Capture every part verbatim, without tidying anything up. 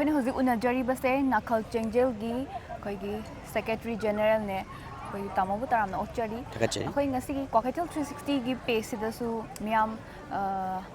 ꯑꯩꯈꯣꯏꯅ ꯍꯧꯖꯤꯛ ꯎꯅꯖꯔꯤꯕꯁꯦ ꯅꯥꯈꯜ ꯆꯦꯡꯖꯦꯜꯒꯤ ꯑꯩꯈꯣꯏꯒꯤ ꯁꯦꯀ꯭ꯔꯦꯇꯔꯤ ꯖꯦꯅꯔꯦꯜꯅꯦ꯫ ꯑꯩꯈꯣꯏꯒꯤ ꯇꯥꯃꯣꯕꯨ ꯇꯔꯥꯝꯅ ꯑꯣꯛꯆꯔꯤ꯫ ꯊꯥꯒꯠꯆꯔꯤ꯫ ꯑꯩꯈꯣꯏ ꯉꯁꯤꯒꯤ ꯀ꯭ꯋꯥꯀꯩꯊꯦꯜ ꯊ꯭ꯔꯤ ꯁꯤꯛꯁꯇꯤꯒꯤ ꯄꯦꯖꯁꯤꯗꯁꯨ ꯃꯤꯌꯥꯝ ꯑ,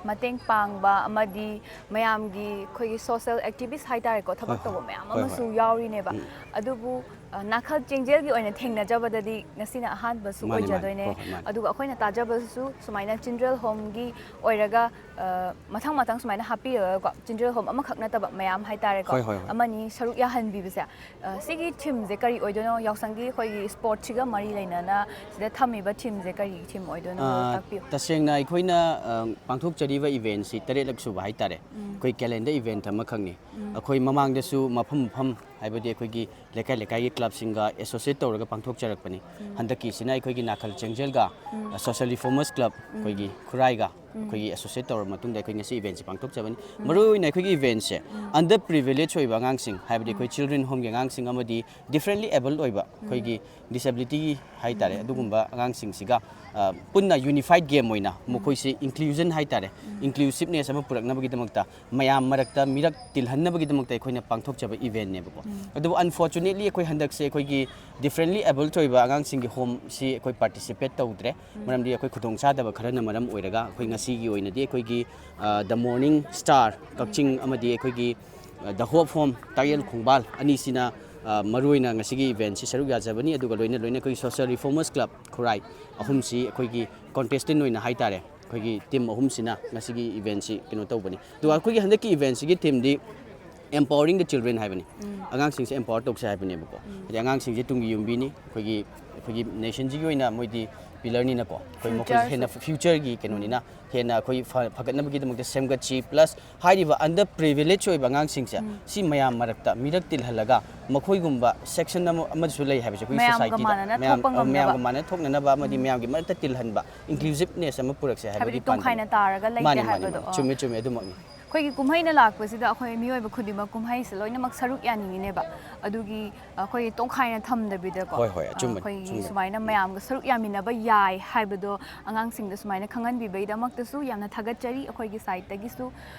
ꯃꯇꯦꯡ ꯄꯥꯡꯕ ꯑꯃꯗꯤ ꯃꯌꯥꯝꯒꯤ ꯑꯩꯈꯣꯏꯒꯤ ꯁꯣꯁꯦꯜ ꯑꯦꯛꯇꯤꯚꯤꯁ ꯍꯥꯏꯇꯥꯔꯦꯀꯣ, ꯊꯕꯛ ꯍꯣꯏ, ꯇꯧꯕ ꯃꯌꯥꯝ ꯍꯣꯏ, ꯑꯃꯁꯨ ꯍꯣꯏ꯫ ꯌꯥꯎꯔꯤꯅꯦꯕ꯫ ꯎꯝ꯫ ꯑꯗꯨꯕꯨ ꯑ, ꯅꯥꯈꯜ ꯆꯦꯡꯖꯦꯜꯒꯤ ꯑꯣꯏꯅ ꯊꯦꯡꯅꯖꯕꯗꯗꯤ ꯉꯁꯤꯅ ꯑꯍꯥꯟꯕꯁꯨ ꯃꯥꯅꯤ, ꯃꯥꯅꯤ꯫ ꯑꯣꯏꯖꯗꯣꯏꯅꯦ꯫ ꯍꯣꯏ, ꯍꯣꯏ, ꯃꯥꯅꯤ꯫ ꯑꯗꯨꯒ ꯑꯩꯈꯣꯏꯅ ꯇꯥꯖꯕꯗꯁꯨ ꯁꯨꯃꯥꯏꯅ ꯆꯤꯜꯗ꯭ꯔꯦꯟ ꯍꯣꯝꯒꯤ ꯑꯣꯏꯔꯒ ꯑ, ꯃꯊꯪ ꯃꯊꯪ ꯁꯨꯃꯥꯏꯅ ꯍꯥꯞꯄꯤꯔꯒꯀꯣ, ꯆꯤꯜꯗ꯭ꯔꯦꯟ ꯍꯣꯝ ꯑꯃꯈꯛ ꯅꯠꯇꯕ ꯃꯌꯥꯝ ꯍꯥꯏꯇꯥꯔꯦꯀꯣ, ꯍꯣꯏ, ꯍꯣꯏ, ꯍꯣꯏ꯫ ꯑꯃꯅꯤ ꯁꯔꯨꯛ ꯌꯥꯍꯟꯕꯤꯕꯁꯦ꯫ ꯑ, ꯁꯤꯒꯤ ꯊꯤꯝꯁꯦ ꯀꯔꯤ ꯑꯣꯏꯗꯣꯏꯅꯣ? ꯌꯥꯎꯁꯪꯒꯤ ꯑꯩꯈꯣꯏꯒꯤ ꯁ꯭ꯄꯣꯔꯠꯁꯤꯒ ꯃꯔꯤ ꯂꯩꯅꯅ ꯁꯤꯗ ꯊꯝꯃꯤꯕ ꯊꯤꯝꯁꯦ ꯀꯔꯤ ꯊꯤꯝ ꯑꯣꯏꯗꯣꯏꯅꯣ? ꯑ, ꯇꯥꯛꯄꯤꯌꯨ꯫ ꯇꯁꯦꯡꯅ ꯑꯩꯈꯣꯏꯅ ꯑ, ꯄꯥꯡꯊꯣꯛꯆꯔꯤꯕ ꯏꯚꯦꯟꯁꯤ ꯇꯔꯦꯠꯂꯛ ꯁꯨꯕ ꯍꯥꯏꯇꯥꯔꯦ꯫ ꯎꯝ꯫ ꯑꯩꯈꯣꯏ ꯀꯦꯂꯦꯟꯗꯔ ꯏꯚꯦꯟ ꯑꯃꯈꯛꯅꯤ꯫ ꯎꯝ꯫ ꯑꯩꯈꯣꯏ ꯃꯃꯥꯡꯗꯁꯨ ꯃꯐꯝ ꯃꯐꯝ, ꯍꯥꯏꯕꯗꯤ ꯑꯩꯈꯣꯏꯒꯤ ꯂꯩꯀꯥꯏ ꯂꯩꯀꯥꯏꯒꯤ ꯀ꯭ꯂꯕꯁꯤꯡꯒ ꯑꯦꯁꯣꯁꯤꯌꯦꯠ ꯇꯧꯔꯒ ꯄꯥꯡꯊꯣꯛꯆꯔꯛꯄꯅꯤ꯫ ꯎꯝ꯫ ꯍꯟꯗꯛꯀꯤꯁꯤꯅ ꯑꯩꯈꯣꯏꯒꯤ ꯅꯥꯈꯜ ꯆꯦꯡꯖꯦꯜꯒ ꯎꯝ꯫ ꯁꯣꯁꯦꯜ ꯔꯤꯐꯣꯔꯃꯔꯁ ꯀ꯭ꯂꯕ ꯎꯝ꯫ ꯑꯩꯈꯣꯏꯒꯤ ꯈꯨꯔꯥꯏꯒ ꯎꯝ꯫ ꯑꯩꯈꯣꯏꯒꯤ ꯑꯦꯁꯣꯁꯤꯌꯦꯠ ꯇꯧꯔꯕ ꯃꯇꯨꯡꯗ ꯑꯩꯈꯣꯏ ꯉꯁꯤ ꯏꯚꯦꯟꯁꯤ ꯄꯥꯡꯊꯣꯛꯆꯕꯅꯤ꯫ ꯎꯝ꯫ ꯃꯔꯨꯑꯣꯏꯅ ꯑꯩꯈꯣꯏꯒꯤ ꯏꯚꯦꯟꯁꯦ ꯎꯝ꯫ ꯑꯟꯗꯔ ꯄ꯭ꯔꯤꯚꯤꯂꯦꯖ ꯑꯣꯏꯕ ꯑꯉꯥꯡꯁꯤꯡ, ꯍꯥꯏꯕꯗꯤ ꯑꯩꯈꯣꯏ ꯎꯝ꯫ ꯆꯤꯜꯗ꯭ꯔꯦꯟ ꯍꯣꯝꯒꯤ ꯑꯉꯥꯡꯁꯤꯡ ꯑꯃꯗꯤ ꯗꯤꯐ꯭ꯔꯦꯟꯂꯤ ꯑꯦꯕꯜ ꯑꯣꯏꯕ ꯎꯝ꯫ ꯑꯩꯈꯣꯏꯒꯤ ꯗꯤꯁꯦꯕꯤꯂꯤꯇꯤ ꯍꯥꯏꯇꯥꯔꯦ, ꯎꯝ꯫ ꯑꯗꯨꯒꯨꯝꯕ ꯑꯉꯥꯡꯁꯤꯡꯁꯤꯒ ꯑ, ꯄꯨꯟꯅ ꯌꯨꯅꯤꯐꯥꯏꯠ ꯒꯦꯝ ꯑꯣꯏꯅ ꯎꯝ꯫ ꯃꯈꯣꯏꯁꯤ ꯏꯟꯀ꯭ꯂꯨꯖꯟ ꯍꯥꯏꯇꯥꯔꯦ, ꯎꯝ꯫ ꯏꯟꯀ꯭ꯂꯨꯁꯤꯞꯅꯦꯁ ꯑꯃ ꯄꯨꯔꯛꯅꯕꯒꯤꯗꯃꯛꯇ, ꯃꯌꯥꯝ ꯃꯔꯛꯇ ꯃꯤꯔꯛ ꯇꯤꯜꯍꯟꯅꯕꯒꯤꯗꯃꯛꯇ ꯑꯩꯈꯣꯏꯅ ꯄꯥꯡꯊꯣꯛꯆꯕ ꯏꯚꯦꯟꯅꯦꯕꯀꯣ꯫ ꯎꯝ꯫ ꯑꯗꯨꯕꯨ ꯑꯟꯐꯣꯔꯆꯨꯅꯦꯠꯂꯤ ꯑꯩꯈꯣꯏ ꯍꯟꯗꯛꯁꯦ ꯑꯩꯈꯣꯏꯒꯤ ꯗꯤꯐ꯭ꯔꯦꯟꯂꯤ ꯑꯦꯕꯜ ꯑꯣꯏꯕ ꯑꯉꯥꯡꯁꯤꯡꯒꯤ ꯍꯣꯝꯁꯤ ꯑꯩꯈꯣꯏ ꯄꯥꯔꯇꯤꯁꯤꯄꯦꯠ ꯇꯧꯗ꯭ꯔꯦ꯫ ꯎꯝ꯫ ꯃꯔꯝꯗꯤ ꯑꯩꯈꯣꯏ ꯈꯨꯗꯣꯡꯆꯥꯗꯕ ꯈꯔꯅ ꯃꯔꯝ ꯑꯣꯏꯔꯒ ꯑꯩꯈꯣꯏ ꯉꯁꯤꯒꯤ ꯑꯣꯏꯅꯗꯤ ꯑꯩꯈꯣꯏꯒꯤ, ꯑ, ꯗ ꯃꯣꯔꯅꯤꯡ ꯁ꯭ꯇꯥꯔ ꯀꯛꯆꯤꯡ ꯑꯃꯗꯤ ꯑꯩꯈꯣꯏꯒꯤ, ꯑ, ꯗ ꯍꯣꯞ ꯍꯣꯝ ꯇꯥꯛꯌꯦꯜ ꯈꯣꯡꯕꯥꯜ ꯑꯅꯤꯁꯤꯅ, ꯑ, ꯃꯔꯨꯑꯣꯏꯅ ꯉꯁꯤꯒꯤ ꯏꯚꯦꯟꯁꯤ ꯁꯔꯨꯛ ꯌꯥꯖꯕꯅꯤ꯫ ꯑꯗꯨꯒ ꯂꯣꯏꯅ ꯂꯣꯏꯅ ꯑꯩꯈꯣꯏꯒꯤ ꯁꯣꯁꯦꯜ ꯔꯤꯐꯣꯔꯃꯔꯁ ꯀ꯭ꯂꯕ ꯈꯨꯔꯥꯏ ꯑꯍꯨꯝꯁꯤ ꯑꯩꯈꯣꯏꯒꯤ ꯀꯣꯟꯇꯦꯁꯇꯦꯟ ꯑꯣꯏꯅ ꯍꯥꯏꯇꯥꯔꯦ, ꯑꯩꯈꯣꯏꯒꯤ ꯇꯤꯝ ꯑꯍꯨꯝꯁꯤꯅ ꯉꯁꯤꯒꯤ ꯏꯚꯦꯟꯁꯤ ꯀꯩꯅꯣ ꯇꯧꯕꯅꯤ꯫ ꯑꯗꯨꯒ ꯑꯩꯈꯣꯏꯒꯤ ꯍꯟꯗꯛꯀꯤ ꯏꯚꯦꯟꯁꯤꯒꯤ ꯊꯤꯝꯗꯤ Empowering the Children ꯍꯥꯏꯕꯅꯤ꯫ ꯎꯝ꯫ ꯑꯉꯥꯡꯁꯤꯡꯁꯦ ꯑꯦꯝꯄꯥꯋꯔ ꯇꯧꯁꯦ ꯍꯥꯏꯕꯅꯦꯕꯀꯣ꯫ ꯎꯝ꯫ ꯍꯥꯏꯗꯤ ꯑꯉꯥꯡꯁꯤꯡꯁꯦ ꯇꯨꯡꯒꯤ ꯌꯨꯝꯕꯤꯅꯤ, ꯑꯩꯈꯣꯏꯒꯤ, ꯑꯩꯈꯣꯏꯒꯤ ꯅꯦꯁꯟꯁꯤꯒꯤ ꯑꯣꯏꯅ ꯃꯣꯏꯗꯤ ꯄꯤꯂꯔꯅꯤꯅꯀꯣ꯫ ꯑꯩꯈꯣꯏ ꯃꯈꯣꯏꯁꯦ ꯍꯦꯟꯅ ꯐ꯭ꯌꯨꯆꯔꯁꯨ꯫ ꯐ꯭ꯌꯨꯆꯔꯒꯤ ꯀꯩꯅꯣꯅꯤꯅ, ꯍꯦꯟꯅ ꯑꯩꯈꯣꯏ ꯐ-, ꯐꯒꯠꯅꯕꯒꯤꯗꯃꯛꯇ ꯁꯦꯝꯒꯠꯁꯤ, ꯄ꯭ꯂꯁ ꯍꯥꯏꯔꯤꯕ ꯑꯟꯗꯔ ꯄ꯭ꯔꯤꯚꯤꯂꯦꯖ ꯑꯣꯏꯕ ꯑꯉꯥꯡꯁꯤꯡꯁꯦ ꯎꯝ꯫ ꯁꯤ ꯃꯌꯥꯝ ꯃꯔꯛꯇ ꯃꯤꯔꯛ ꯇꯤꯜꯍꯜꯂꯒ ꯃꯈꯣꯏꯒꯨꯝꯕ ꯁꯦꯛꯁꯟ ꯑꯃ, ꯑꯃꯁꯨ ꯂꯩ ꯍꯥꯏꯕꯁꯦ ꯑꯩꯈꯣꯏꯒꯤ ꯃꯌꯥꯝꯒ ꯁꯣꯁꯥꯏꯇꯤꯗ꯫ ꯃꯥꯟꯅꯅ ꯃꯌꯥꯝ, ꯊꯣꯛꯄ ꯉꯝꯅꯕ꯫ ꯃꯌꯥꯝꯒ ꯃꯥꯟꯅ ꯊꯣꯛꯅꯅꯕ ꯑꯃꯗꯤ ꯎꯝ꯫ ꯃꯌꯥꯝꯒꯤ ꯃꯔꯛꯇ ꯇꯤꯜꯍꯟꯕ, ꯏꯟꯀ꯭ꯂꯨꯁꯤꯞꯅꯦꯁ ꯑꯃ ꯄꯨꯔꯛꯁꯦ ꯍꯥꯏꯕꯗꯤ ꯍꯥꯏꯕꯒꯤ ꯇꯣꯡꯈꯥꯏꯅ ꯄꯥꯟꯗꯝꯅꯤ꯫ ꯇꯥꯔꯒ ꯂꯩꯇꯦ ꯃꯥꯅꯤ, ꯃꯥꯅꯤ, ꯍꯥꯏꯕꯗꯣ꯫ ꯃꯥꯅꯤ꯫ ꯑꯣ꯫ ꯆꯨꯝꯃꯦ, ꯆꯨꯝꯃꯦ, ꯑꯗꯨꯃꯛꯅꯤ꯫ ꯑꯩꯈꯣꯏꯒꯤ ꯀꯨꯝꯍꯩꯅ ꯂꯥꯛꯄꯁꯤꯗ ꯑꯩꯈꯣꯏ ꯃꯤꯑꯣꯏꯕ ꯈꯨꯗꯤꯡꯃꯛ ꯀꯨꯝꯍꯩꯁꯦ ꯂꯣꯏꯅꯃꯛ ꯁꯔꯨꯛ ꯌꯥꯅꯤꯡꯉꯤꯅꯦꯕ꯫ ꯑꯗꯨꯒꯤ ꯑꯩꯈꯣꯏ ꯇꯣꯡꯈꯥꯏꯅ ꯊꯝꯗꯕꯤꯗꯀꯣ, ꯍꯣꯏ, ꯍꯣꯏ, ꯑꯆꯨꯝꯕꯅꯤ, ꯑꯩꯈꯣꯏꯒꯤ ꯑꯆꯨꯝꯕꯅꯤ꯫ ꯁꯨꯃꯥꯏꯅ ꯃꯌꯥꯝꯒ ꯁꯔꯨꯛ ꯌꯥꯃꯤꯟꯅꯕ ꯌꯥꯏ ꯍꯥꯏꯕꯗꯣ ꯑꯉꯥꯡꯁꯤꯡꯗ ꯁꯨꯃꯥꯏꯅ ꯈꯪꯍꯟꯕꯤꯕꯒꯤꯗꯃꯛꯇꯁꯨ ꯌꯥꯝꯅ ꯊꯥꯒꯠꯆꯔꯤ ꯑꯩꯈꯣꯏꯒꯤ ꯁꯥꯏꯠꯇꯒꯤꯁꯨ꯫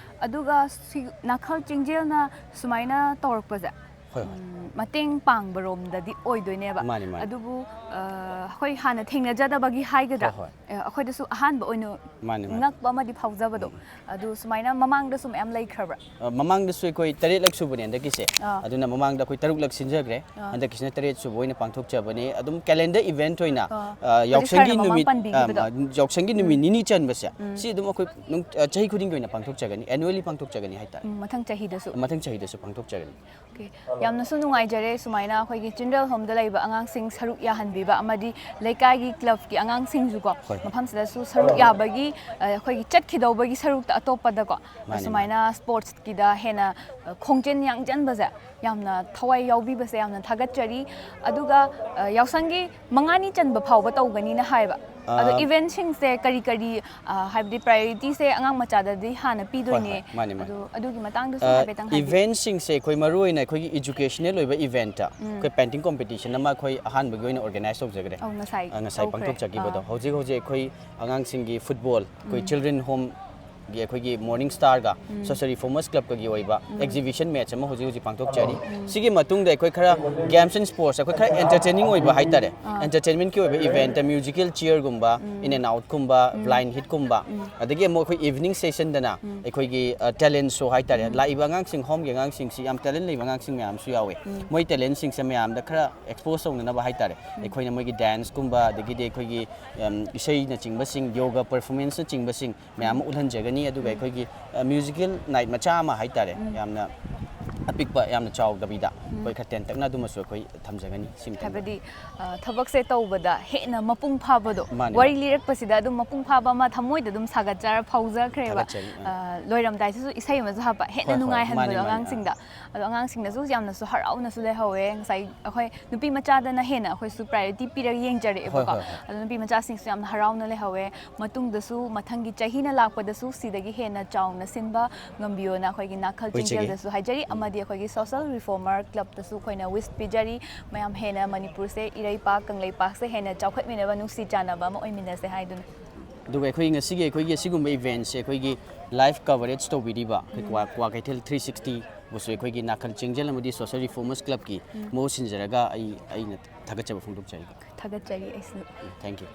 ꯑꯗꯨꯒ ꯁꯤ ꯅꯥꯈꯜ ꯆꯤꯡꯖꯦꯜꯅ ꯁꯨꯃꯥꯏꯅ ꯇꯧꯔꯛꯄꯁꯦ, ꯍꯣꯏ, ꯍꯣꯏ꯫ ꯎꯝ, ꯃꯇꯦꯡ ꯄꯥꯡꯕꯔꯣꯝꯗꯗꯤ ꯑꯣꯏꯗꯣꯏꯅꯦꯕ꯫ ꯃꯥꯅꯤ, ꯃꯥꯅꯤ꯫ ꯑꯗꯨꯕꯨ ꯑ, ꯑꯩꯈꯣꯏ ꯍꯥꯟꯅ ꯊꯦꯡꯅꯖꯗꯕꯒꯤ ꯍꯥꯏꯒꯗ꯭ꯔꯥ, ꯍꯣꯏ, ꯍꯣꯏ꯫ ꯑ, ꯑꯩꯈꯣꯏꯗꯁꯨ ꯑꯍꯥꯟꯕ ꯑꯣꯏꯅ ꯃꯥꯅꯤ, ꯃꯥꯅꯤ꯫ ꯉꯛꯄ ꯑꯃꯗꯤ ꯐꯥꯎꯖꯕꯗꯣ꯫ ꯑꯗꯨ ꯁꯨꯃꯥꯏꯅ ꯃꯃꯥꯡꯗꯁꯨ ꯃꯌꯥꯝ ꯂꯩꯈ꯭ꯔꯕ꯭ꯔꯥ? ꯑ, ꯃꯃꯥꯡꯗꯁꯨ ꯑꯩꯈꯣꯏ ꯇꯔꯦꯠꯂꯛ ꯁꯨꯕꯅꯦ ꯍꯟꯗꯛꯀꯤꯁꯦ꯫ ꯑꯥ꯫ ꯑꯗꯨꯅ ꯃꯃꯥꯡꯗ ꯑꯩꯈꯣꯏ ꯇꯔꯨꯛꯂꯛ ꯁꯤꯟꯖꯈ꯭ꯔꯦ꯫ ꯑꯥ꯫ ꯍꯟꯗꯛꯀꯤꯁꯤꯅ ꯇꯔꯦꯠ ꯁꯨꯕ ꯑꯣꯏꯅ ꯄꯥꯡꯊꯣꯛꯆꯕꯅꯦ꯫ ꯑꯗꯨꯝ ꯀꯦꯂꯦꯟꯗꯔ ꯏꯚꯦꯟꯠ ꯑꯣꯏꯅ, ꯑꯥ꯫ ꯑ, ꯍꯧꯖꯤꯛ ꯌꯥꯎꯁꯪꯒꯤ ꯁꯥꯔꯅ ꯃꯃꯥꯡ ꯅꯨꯃꯤꯠ, ꯄꯟꯕꯤꯈꯤꯕꯗꯣ꯫ ꯑ, ꯌꯥꯎꯁꯪꯒꯤ ꯅꯨꯃꯤꯠ ꯅꯤꯅꯤ ꯆꯟꯕꯁꯦ, ꯁꯤ ꯑꯗꯨꯝ ꯑꯩꯈꯣꯏ ꯅꯨꯡ-, ꯑ, ꯆꯍꯤ ꯈꯨꯗꯤꯡꯒꯤ ꯑꯣꯏꯅ ꯄꯥꯡꯊꯣꯛꯆꯒꯅꯤ, annually ꯄꯥꯡꯊꯣꯛꯆꯒꯅꯤ ꯍꯥꯏꯇꯥꯔꯦ꯫ ꯎꯝ, ꯃꯊꯪ ꯆꯍꯤꯗꯁꯨ꯫ ꯃꯊꯪ ꯆꯍꯤꯗꯁꯨ ꯄꯥꯡꯊꯣꯛꯆꯒꯅꯤ꯫ Okay꯫ ꯌꯥꯝꯅꯁꯨ ꯅꯨꯡꯉꯥꯏꯖꯔꯦ ꯁꯨꯃꯥꯏꯅ ꯑꯩꯈꯣꯏꯒꯤ ꯆꯤꯜꯗ꯭ꯔꯦꯟ ꯍꯣꯝꯗ ꯂꯩꯕ ꯑꯉꯥꯡꯁꯤꯡ ꯁꯔꯨꯛ ꯌꯥꯍꯟꯕꯤꯕ ꯑꯃꯗꯤ ꯂꯩꯀꯥꯏꯒꯤ ꯀ꯭ꯂꯕꯀꯤ ꯑꯉꯥꯡꯁꯤꯡꯁꯨꯀꯣ, ꯍꯣꯏ, ꯍꯣꯏ꯫ ꯃꯐꯝꯁꯤꯗꯁꯨ ꯁꯔꯨꯛ ꯌꯥꯕꯒꯤ, ꯑ, ꯑꯩꯈꯣꯏꯒꯤ ꯆꯠꯈꯤꯗꯧꯕꯒꯤ ꯁꯔꯨꯛꯇ ꯑꯇꯣꯞꯄꯗꯀꯣ, ꯃꯥꯅꯤ, ꯁꯨꯃꯥꯏꯅ ꯁ꯭ꯄꯣꯔꯠꯁꯀꯤꯗ ꯍꯦꯟꯅ, ꯑ, ꯈꯣꯡꯖꯦꯜ ꯌꯥꯡꯖꯟꯕꯁꯦ ꯌꯥꯝꯅ ꯊꯋꯥꯏ ꯌꯥꯎꯕꯤꯕꯁꯦ ꯌꯥꯝꯅ ꯊꯥꯒꯠꯆꯔꯤ꯫ ꯑꯗꯨꯒ, ꯑ, ꯌꯥꯎꯁꯪꯒꯤ ꯃꯉꯥꯅꯤ ꯆꯟꯕ ꯐꯥꯎꯕ ꯇꯧꯒꯅꯤꯅ ꯍꯥꯏꯕ꯫ ꯑꯗꯣ ꯑ, ꯏꯚꯦꯟꯠꯁꯤꯡꯁꯦ ꯀꯔꯤ ꯀꯔꯤ, ꯑ, ꯍꯥꯏꯕꯗꯤ priorityꯁꯦ ꯑꯉꯥꯡ ꯃꯆꯥꯗꯗꯤ ꯍꯥꯟꯅ ꯄꯤꯗꯣꯏꯅꯦ꯫ ꯍꯣꯏ, ꯃꯥꯅꯤ, ꯃꯥꯅꯤ꯫ ꯑꯗꯣ ꯑꯗꯨꯒꯤ ꯃꯇꯥꯡꯗꯁꯨ ꯑ, ꯍꯥꯏꯐꯦꯠꯇꯪ ꯍꯥꯏꯕꯤꯌꯨ꯫ ꯏꯚꯦꯟꯠꯁꯤꯡꯁꯦ ꯑꯩꯈꯣꯏ ꯃꯔꯨꯑꯣꯏꯅ ꯑꯩꯈꯣꯏꯒꯤ educational ꯑꯣꯏꯕ ꯏꯚꯦꯟꯠꯇ ꯑꯩꯈꯣꯏ painting competition ꯑꯃ ꯑꯩꯈꯣꯏ ꯑꯍꯥꯟꯕꯒꯤ ꯑꯣꯏꯅ organise ꯇꯧꯖꯈ꯭ꯔꯦ꯫ ꯑꯧ, ꯉꯁꯥꯏ ꯑ, ꯉꯁꯥꯏ ꯇꯧꯈ꯭ꯔꯦ꯫ ꯄꯥꯡꯊꯣꯛꯆꯈꯤꯕꯗꯣ꯫ ꯑꯥ꯫ ꯍꯧꯖꯤꯛ ꯍꯧꯖꯤꯛ ꯑꯩꯈꯣꯏ ꯑꯉꯥꯡꯁꯤꯡꯒꯤ football, ꯑꯩꯈꯣꯏ children homeꯒꯤ ꯑꯩꯈꯣꯏꯒꯤ Morning Starꯒ Sir Reformers Clubꯀꯒꯤ ꯑꯣꯏꯕ exhibition match ꯑꯃ ꯍꯧꯖꯤꯛ ꯍꯧꯖꯤꯛ ꯄꯥꯡꯊꯣꯛꯆꯔꯤ꯫ ꯁꯤꯒꯤ ꯃꯇꯨꯡꯗ ꯑꯩꯈꯣꯏ ꯈꯔ games and sports, ꯑꯩꯈꯣꯏ ꯈꯔ entertaining ꯑꯣꯏꯕ ꯍꯥꯏꯇꯥꯔꯦ, entertainmentꯀꯤ ꯑꯣꯏꯕ eventꯇ musical chairꯒꯨꯝꯕ, in and outꯀꯨꯝꯕ, blind hitꯀꯨꯝꯕ, ꯑꯗꯒꯤ ꯑꯃꯨꯛ ꯑꯩꯈꯣꯏ evening sessionꯗꯅ ꯑꯩꯈꯣꯏꯒꯤ, ꯑ, talent show ꯍꯥꯏꯇꯥꯔꯦ꯫ ꯂꯥꯛꯏꯕ ꯑꯉꯥꯡꯁꯤꯡ, homeꯒꯤ ꯑꯉꯥꯡꯁꯤꯡꯁꯤ ꯌꯥꯝ talent ꯂꯩꯕ ꯑꯉꯥꯡꯁꯤꯡ ꯃꯌꯥꯝꯁꯨ ꯌꯥꯎꯋꯦ꯫ ꯃꯣꯏ talentꯁꯤꯡꯁꯦ ꯃꯌꯥꯝꯗ ꯈꯔ expose ꯇꯧꯅꯅꯕ ꯍꯥꯏꯇꯥꯔꯦ, ꯑꯩꯈꯣꯏꯅ ꯃꯣꯏꯒꯤ danceꯀꯨꯝꯕ, ꯑꯗꯒꯤꯗꯤ ꯑꯩꯈꯣꯏꯒꯤ, ꯎꯝ, ꯏꯁꯩꯅꯆꯤꯡꯕꯁꯤꯡ, yoga performanceꯅꯆꯤꯡꯕꯁꯤꯡ ꯃꯌꯥꯝ ꯑꯃ ꯎꯠꯍꯟꯖꯒꯅꯤ꯫ ꯑꯗꯨꯒ ꯑꯩꯈꯣꯏꯒꯤ, ꯑ, musical night ꯃꯆꯥ ꯑꯃ ꯍꯥꯏꯇꯥꯔꯦ, ꯌꯥꯝꯅ ꯑꯄꯤꯛꯄ, ꯌꯥꯝꯅ ꯆꯥꯎꯗꯕꯤꯗ ꯑꯩꯈꯣꯏ ꯈꯔ ꯇꯦꯟꯇꯛꯅ ꯑꯗꯨꯃꯁꯨ ꯑꯩꯈꯣꯏ ꯊꯝꯖꯒꯅꯤ ꯁꯤꯃꯇꯪꯗ꯫ ꯍꯥꯏꯕꯗꯤ ꯑ, ꯊꯕꯛꯁꯦ ꯇꯧꯕꯗ ꯍꯦꯟꯅ ꯃꯄꯨꯡ ꯐꯥꯕꯗꯣ, ꯃꯥꯅꯦ, ꯋꯥꯔꯤ ꯃꯥꯅꯦ꯫ ꯂꯤꯔꯛꯄꯁꯤꯗ ꯑꯗꯨꯝ ꯃꯄꯨꯡ ꯐꯥꯕ ꯑꯃ ꯊꯃꯣꯏꯗ ꯑꯗꯨꯝ ꯁꯥꯒꯠꯆꯔ ꯐꯥꯎꯖꯈ꯭ꯔꯦꯕ꯫ ꯊꯥꯒꯠꯆꯔꯤ, ꯑ꯫ ꯑ, ꯂꯣꯏꯔꯝꯗꯥꯏꯁꯤꯁꯨ ꯏꯁꯩ ꯑꯃꯁꯨ ꯍꯥꯞꯄ, ꯍꯦꯟꯅ ꯍꯣꯏ, ꯍꯣꯏ, ꯅꯨꯡꯉꯥꯏꯍꯟꯕꯗꯣ ꯃꯥꯅꯦ, ꯃꯥꯅꯦ, ꯑ꯫ ꯑꯉꯥꯡꯁꯤꯡꯗ꯫ ꯑꯗꯣ ꯑꯉꯥꯡꯁꯤꯡꯅꯁꯨ ꯌꯥꯝꯅꯁꯨ ꯍꯔꯥꯎꯅꯁꯨ ꯂꯩꯍꯧꯋꯦ꯫ ꯉꯁꯥꯏ ꯑꯩꯈꯣꯏ ꯅꯨꯄꯤ ꯃꯆꯥꯗꯅ ꯍꯦꯟꯅ ꯑꯩꯈꯣꯏꯁꯨ ꯄ꯭ꯔꯥꯏꯌꯣꯔꯤꯇꯤ ꯄꯤꯔꯒ ꯌꯦꯡꯖꯔꯛꯑꯦꯕꯀꯣ꯫ ꯍꯣꯏ, ꯍꯣꯏ, ꯍꯣꯏ꯫ ꯑꯗꯣ ꯅꯨꯄꯤ ꯃꯆꯥꯁꯤꯡꯁꯨ ꯌꯥꯝꯅ ꯍꯔꯥꯎꯅ ꯂꯩꯍꯧꯋꯦ꯫ ꯃꯇꯨꯡꯗꯁꯨ ꯃꯊꯪꯒꯤ ꯆꯍꯤꯅ ꯂꯥꯛꯄꯗꯁꯨ ꯁꯤꯗꯒꯤ ꯍꯦꯟꯅ ꯆꯥꯎꯅ ꯁꯤꯟꯕ ꯉꯝꯕꯤꯌꯣꯅ ꯑꯩꯈꯣꯏꯒꯤ ꯅꯥꯈꯜ ꯑꯣꯏꯖꯒꯦ꯫ ꯆꯤꯡꯖꯦꯜꯗꯁꯨ ꯍꯥꯏꯖꯔꯤ, ꯑꯃꯗꯤ ꯑꯩꯈꯣꯏꯒꯤ ꯁꯣꯁꯦꯜ ꯔꯤꯐꯣꯔꯃꯔ ꯀ꯭ꯂꯕꯇꯁꯨ ꯑꯩꯈꯣꯏꯅ ꯋꯤꯁ ꯄꯤꯖꯔꯤ꯫ ꯃꯌꯥꯝ ꯍꯦꯟꯅ ꯃꯅꯤꯄꯨꯔꯁꯦ, ꯏꯔꯩꯄꯥꯛ ꯀꯪꯂꯩꯄꯥꯛꯁꯦ ꯍꯦꯟꯅ ꯆꯥꯎꯈꯠꯃꯤꯟꯅꯕ, ꯅꯨꯡꯁꯤ ꯆꯥꯟꯅꯕ ꯑꯃ ꯑꯣꯏꯃꯤꯟꯅꯁꯦ ꯍꯥꯏꯗꯨꯅ꯫ ꯑꯗꯨꯒ ꯑꯩꯈꯣꯏ ꯉꯁꯤꯒꯤ ꯑꯩꯈꯣꯏꯒꯤ ꯑꯁꯤꯒꯨꯝꯕ ꯏꯚꯦꯟꯠꯁꯦ ꯑꯩꯈꯣꯏꯒꯤ ꯂꯥꯏꯚ ꯀꯚꯔꯦꯖ ꯇꯧꯕꯤꯔꯤꯕ ꯑꯩꯈꯣꯏ ꯀ꯭ꯋꯥ ꯀ꯭ꯋꯥ ꯀꯩꯊꯦꯜ ꯊ꯭ꯔꯤ ꯁꯤꯛꯁꯇꯤꯕꯨꯁꯨ ꯑꯩꯈꯣꯏꯒꯤ ꯅꯥꯈꯜ ꯆꯤꯡꯖꯦꯜ ꯑꯃꯗꯤ ꯁꯣꯁꯦꯜ ꯔꯤꯐꯣꯔꯃꯔꯁ ꯀ꯭ꯂꯕꯀꯤ ꯃꯍꯨꯠ ꯁꯤꯟꯖꯔꯒ ꯑꯩ ꯑꯩꯅ ꯊꯥꯒꯠꯆꯕ ꯐꯣꯡꯗꯣꯛꯆꯔꯤ꯫ ꯊꯥꯒꯠꯆꯔꯤ ꯑꯩꯁꯨ꯫ Thank you꯫